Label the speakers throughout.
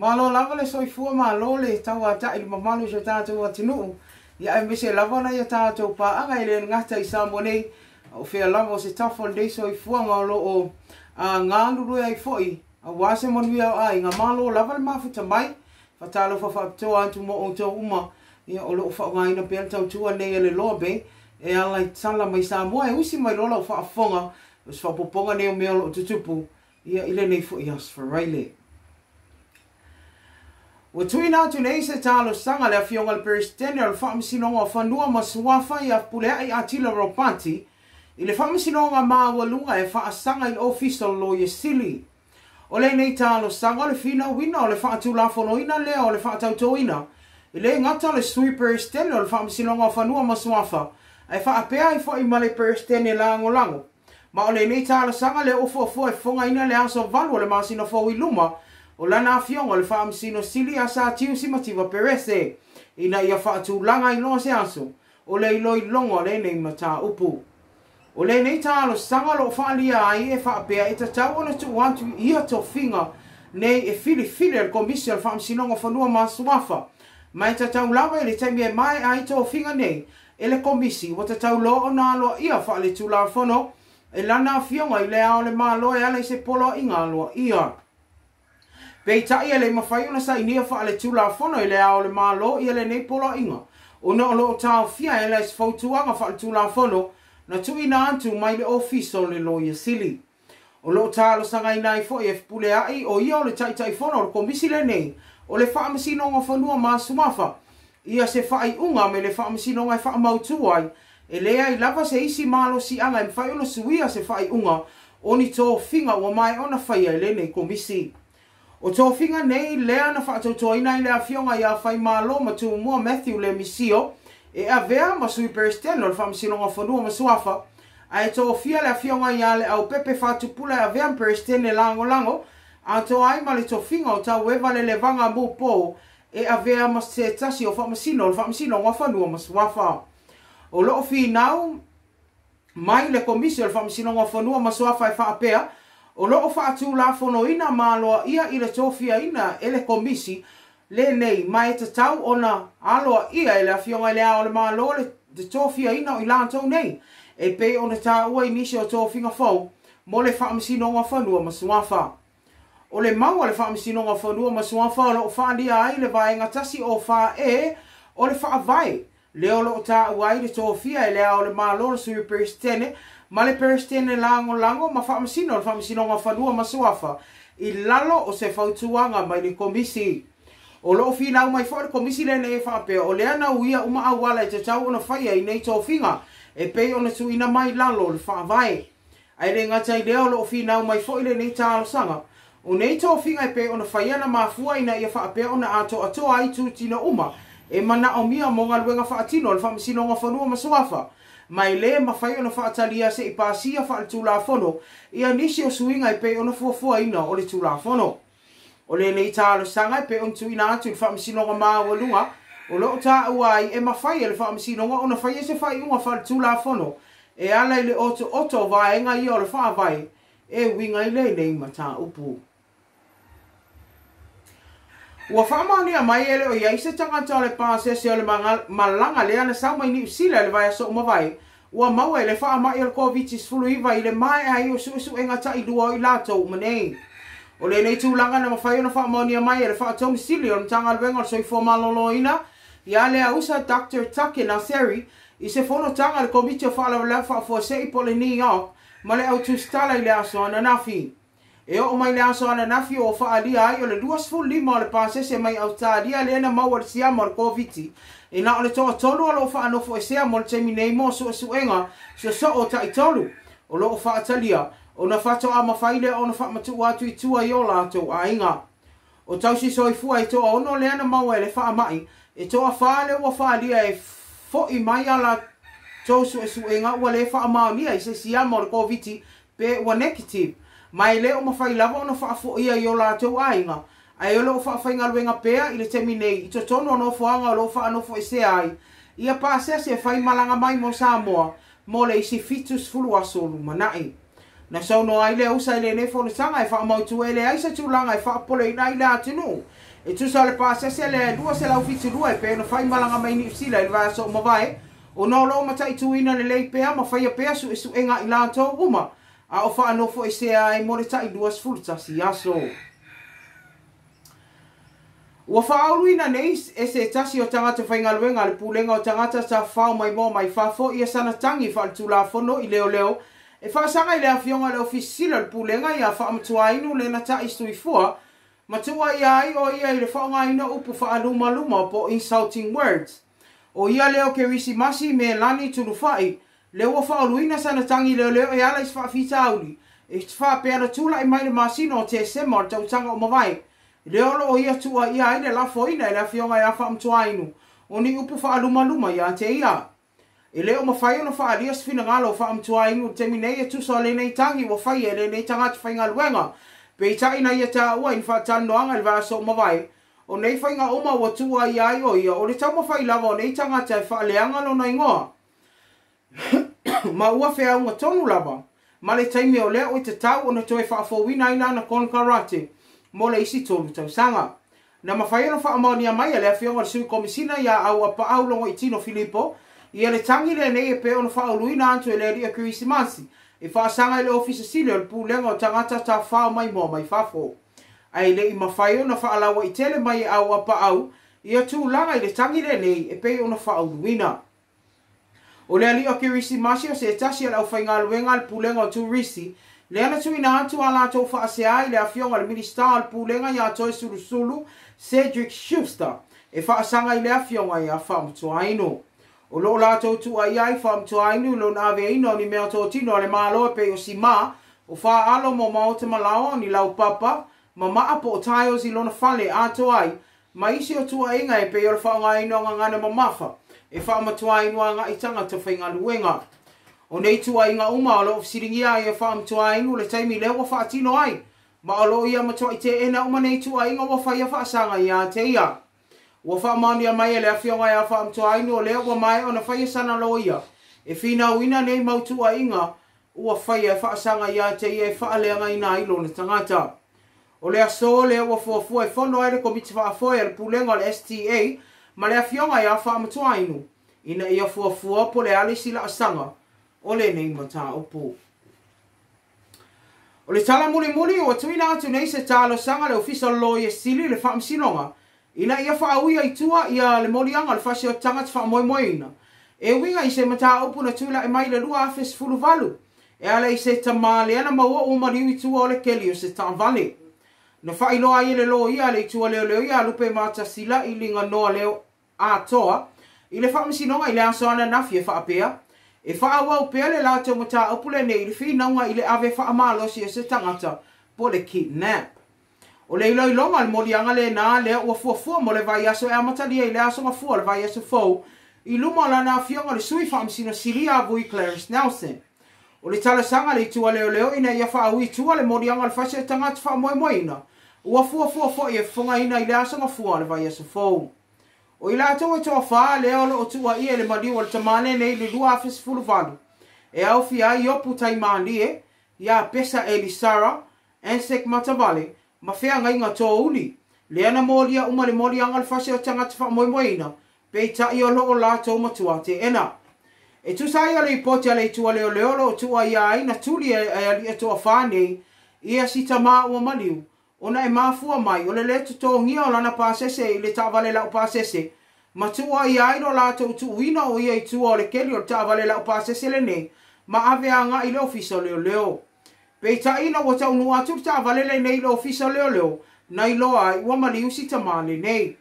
Speaker 1: Malo lava le soifua, malo le tauata'i i le mamalu o si o tatou atunuu, ia aemaise lava nai a tatou paaga e le gata i Samoa nei, a o fea lava o se tafa o lenei soifuaga o lo o galulue ai foi aua se manuia o aiga. Malo lava le mafuta mai. Faatalofa faapitoa atu mo outou uma, ia o lo o faaaogaina pea le tautua nei a le Loa Bay e ala i tala mai Samoa e usi mai loa lau faafofoga o se faaopoopoga nei o mea o lo o tutupu ia i lenei foi Aso Faraile. Ua tuuina atu nei se talosaga a le Afioga i le Peresetene o le Faamasinoga o Fanua ma Suafa ia Fepuleai Atila Ropati i le Faamasinoga Maualuga e faasaga i le Ofisa o le Loia Sili. O lenei talosaga o le finauina o le faatulafonoina lea o le faatautoina e le gata o le Sui Peresetene o le Faamasinoga o Fanua ma Suafa ae faapea ai foi ma le Peresetene Lagolago. Ma o lenei talosaga lea ua fuafua e fofogaina le aso 8 o le masina fou i luma o lana afioga o le Faamasino Sili ia Sa Tiusi Mativa Perese ina ia faatulaga ai loa se aso o le iloiloga o lenei mataupu. O lenei talosaga o lo o faaalia ai e faapea e tatau ona tuu atu i ia tofiga nei e filifili a le Komisi o le Faamasinoga o Fanua ma Suafa, ma e tatau lava i le taimi e maea ai tofiga nei e le Komisi ua tatau loa ona aloaia faaletulafono e lana afioga i le Ao o le Malo e ala i se poloaiga aloaia. Peitai e le mafai ona sainia faaletulafono i le Ao o le Malo ia lenei poloaiga ona o lo o taofia e ala i se fautuaga faaletulafono na tuuina atu mai le Ofisa o le Loia Sili. O lo o talosagaina ai foi e Fepuleai o ia o le Taitaifono o le Komisi lenei o le Faamasinoga o Fanua ma Suafa ia se faaiuga me le Faamasinoga e faamautu ai e leai lava se isi malosiaga e mafai ona suia se faaiuga o ni tofiga ua maea ona faia e lenei Komisi. O tofiga nei lea na faatautoaina ai le afioga ia Faimalo ma Tumua Matthew Lemisio e avea ma Sui Peresetene o le Faamasinoga o Fanua ma Suafa, ae tofia le afioga ia Leaupepe Faatupula e avea ma Peresetene Lagolago, atoa ai ma le tofiga o Taueva Lelevaga Mupo e avea ma se tasi o Faamasino o le Faamasinoga o Fanua ma Suafa. O lo o finau mai le Komisi o le Faamasinoga o Fanua ma Suafa e faapea, o lo o faatulafonoina ma aloaia i le tofiaina e le Komisi lenei ma e tatau ona aloaia e le Afioga i le Ao o le Malo le tofiaina o i latou nei e pei ona taua i nisi o tofiga fou mo le Faamasinoga o Fanua ma Suafa. O le mau a le Faamasinoga o Fanua ma Suafa o lo o faaalia ai le Vaega 104E o le Faavae lea o lo o taua ai le tofia e le Ao o le Malo, le Sui Peresetene ma le Peresetene Lagolago ma Faamasino o le Faamasinoga o Fanua ma Suafa i lalo o se fautuaga mai le Komisi. O lo o finau mai foi le Komisi lenei e faapea o lea na uia uma auala e tatau ona faia i nei tofiga e pei ona tuuina mai lalo o le Faavae. Ae le gata i lea o lo o finau mai foi lenei talosaga. O nei tofiga e pei ona faia na mafua ina ia faapea ona atoatoa ai itutino uma e manaomia mo galuega faatino a le Faamasinoga o Fanua ma Suafa, ma e le mafai ona faatalia se i pasia faaletulafono ia nisi o suiga e pei ona fuafuaina o le Tulafono. O lenei talosaga e pei ona tuuina atu i le Faamasinoga Maualuga o lo o taua ai e mafai e le Faamasinoga ona faia se faaiuga faaletulafono e ala i le otooto o vaega ia o le Faavae e uiga i lenei mataupu. Ua faamaonia mai e le o i ai se tagata o le pasese o le malaga lea na sau mai Niu Sila i le vaiaso ua mavae, ua maua i le faamai o le Koviti-19 i le maea ai o suesuega tailua o i latou uma nei. O lenei tulaga na mafai ona faamaonia mai e le Faatonu Sili o le Matagaluega o le Soifua Maloloina ia Leausa Doctor Take Naseri i se fonotaga a le Komiti o Faalavelave Faafuasei po o le NEOC ma le au tusitala i le aso ananafi. E oo mai le aso ananafi ua faaalia ai o le 25 o le pasese mai Ausetalia lea na maua i le siama o le Koviti, e na o le toatolu o lo o faanofoesea mo le taimi nei mo suesuega sosoo taitolu o lo o faatalia ona faatoa mafai lea ona faamatuu atu i tua i o latou aiga. O tausi soifua e toaono lea na maua e le faamai, e toafa lea ua faaalia e foi mai a latou suesuega ua le faamaonia i se siama o le Koviti pe ua negative, ma e le o mafai lava ona faafoia i o latou aiga, ae o lo o faafaigaluega pea i le taimi nei i totonu o nofoaga o lo o faanofoesea ai ia pasese e fai malaga mai mo Samoa mo le isi 70 aso lumanai. Na saunoa ai lea usa i lenei fonotaga e faamautu ele ai se tulaga e faapopoleina ai le atunuu e tusa o le pasese lea e 272 e pei ona faimalaga mai Niu Sila i le vaiaso ua mavae, ona o lo o mataituina lelei pea ma faia pea suesuega i latou uma a o faanofoesea ai mo le tai 21 aso. Ua faauluina nei e se tasi o tagata faigaluega a le Pulega o Tagata Tafafao Maimoa Mai Fafo ia sana tagi faaletulafono i leoleo e faasaga i le afioga i le Ofisa Sili o le Pulega ia Faamatuainu Lenatai Tuifua, ma tuuaia ai o ia i le faaaogaina upu faalumaluma po o insulting words. O ia lea o Kerisimasi Melani Tulufai, lea ua faauluina sana tagi leoleo e ala i se faafitauli e faapea na tulai mai le masina o Tesema o le tausaga ua mavae, lea o loo ia tuuaia ai le lafoina e le afioga ia Faamatuainu o ni upu faalumaluma ia te ia. E le o mafai ona faaalia se finagalo o Faamatuainu i le taimi nei e tusa o lenei tagi ua faia e lenei tagata faigaluega. Peitai na ia taua i ni faatalanoaga i le vaiaso ua mavae, o nei faiga uma ua tuuaia ai o ia, o le taumafai lava o nei tagata e faaleaga lona igoa ma ua feauga tonu lava ma le taimi o lea ua tatau ona toe faafouina ai lana konekarate mo le isi 3 tausaga. Na mafai ona faamaonia mai e le afioga i le Sui Komisina ia Auapaau Logoitino Filipo ia le tagi lenei e pei ona faauluina atu e le alii o Kerisimasi e faasaga i le Ofisa Sili o le Pulega o Tagata Tafafao Maimoa Mai Fafo. Ae le i mafai ona faalauaitele mai e Auapaau ia tulaga i le tagi lenei e pei ona faauluina. O le alii o Kerisimasi o se tasi o le aufaigaluega a le Pulega o Turisi, lea na tuuina atu a latou faasea i le afioga i le Minisita o le Pulega ia Toesulusulu Cedric Schuster e faasaga i le afioga ia Faamatuainu. O loo latou tuuaia ai Faamatuainu i lona aveina o ni meatotino a le Malo e pei o simā, o faaalo mo maota ma laoa, o ni laupapa, ma maa po o tiles i lona fale atoa ai ma isi o tuuaiga e pei o le faaaogaina o gagana mamafa e faamatuainu agai tagata faigaluega. O nei tuuaiga uma o loo fesiligia ai e Faamatuainu le taimi lea ua faatino ai, ma o loo ia matuai teena uma nei tuuaiga ua faia faasaga ia te ia. Ua faamaonia mai e le afioga ia Faamatuainu o lea ua maea ona faia sana loia e finauina nei mau tuuaiga ua faia e faasaga ia te ia e faaleagaina ai lona tagata. O le aso lea ua fuafua e fono ai le Komiti Faafoe a le Pulega o le STA ma le afioga ia Faamatuainu ina ia fuafua po le a le isi laasaga o lenei mataupu. O le tala mulimuli, ua tuuina atu nei se talosaga le Ofisa o le Loia Sili i le Faamasinoga ina ia faauia i tua ia le moliaga o le fasi o tagata faamoemoeina e uiga i se mataupu na tulai mai le 2018 e ala i se tamā lea na maua ua maliu i tua o le keli o se taavale. Na faailoa ai e le loia a le itu a leoleo ia Lupe Matasila i Liganoa Leo Atoa i le Faamasinoga i le aso ananafi e faapea, e faaauau pea le latou mataupu lenei i le finauga i le ave faamalosi o se tagata po o le kidnap. O le iloiloga o le moliaga lena lea ua fuafua mo le vaiaso e amatalia i le aso Gafua o le vaiaso fou i luma o lana afioga le Sui Faamasino Sili ia Vui Clarence Nelson. O le talosaga a le itu a leoleo ina ia faaui i tua le moliaga o le fasi o tagata faamoemoeina ua fuafua foi e fofogaina i le aso Gafua o le vaiaso fou. O i latou e toafa lea o loo tuuaia i le maliu o le tamā lenei i le 2018 e aofia ai Iopu Taimalie, ia Pesa Elisara, Ansek Matavale, ma Feagaiga Tōuli, lea na molia uma le moliaga o le fasi o tagata faamoemoeina, peitai o loo latou matua teena. E tusa ai o le lipoti a le itu a leoleo o loo tuuaia ai na tuli e alii toafa nei ia si tamā ua maliu, ona e mafua mai o le lē totogia o lana pasese i le taavale laupasese, ma tuuaia ai lo latou tuuina o ia i tua o le keli o le taavale laupasese lenei ma ave agai i le ofisa o leoleo. Peitai ina ua taunuu atu le taavale lenei i le ofisa o leoleo, na iloa ai ua maliu si tamā lenei.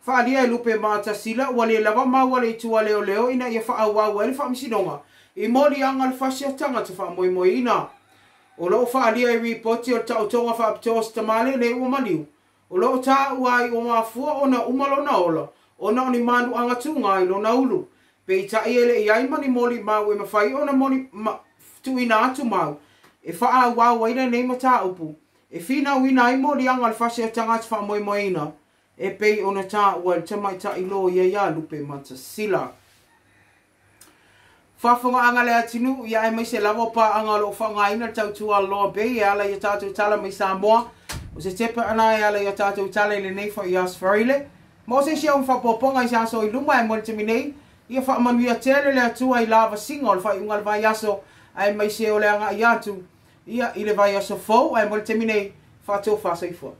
Speaker 1: Faaalia e Lupe Matasila ua le lava mau a le itu a leoleo ina ia faaauau ai le faamasinoga i moliaga o le fasi o tagata faamoemoeina. O loo faaalia i ripoti o le taotoga faapitoa o si tamā lenei ua maliu, o loo taua ai ua mafua ona uma lona ola ona o ni manuaga tuga i lona ulu. Peitai e le i ai ma ni molimau e mafai ona moli ma tuuina atu mau e faaauau ai lenei mataupu e finauina ai moliaga o le fasi o tagata faamoemoeina e pei ona taua e le tamaitai loia ia Lupe Matasila. Faafogaaga a le atunuu, ia aemaise lava o paaga o lo o faaaogaina le tautua a le Loa Bay e ala i a tatou tala mai Samoa. O se tepa ana e ala i a tatou tala i lenei foi Aso Faraile. Ma o se isi au faaopoopoga i se aso i luma e mo le taimi nei, ia faamanuia tele le Atua i lavasiga o le faaiuga o le vaiaso aemaise o le agai atu ia i le vaiaso fou ae mo le taimi nei, faatofa soifua.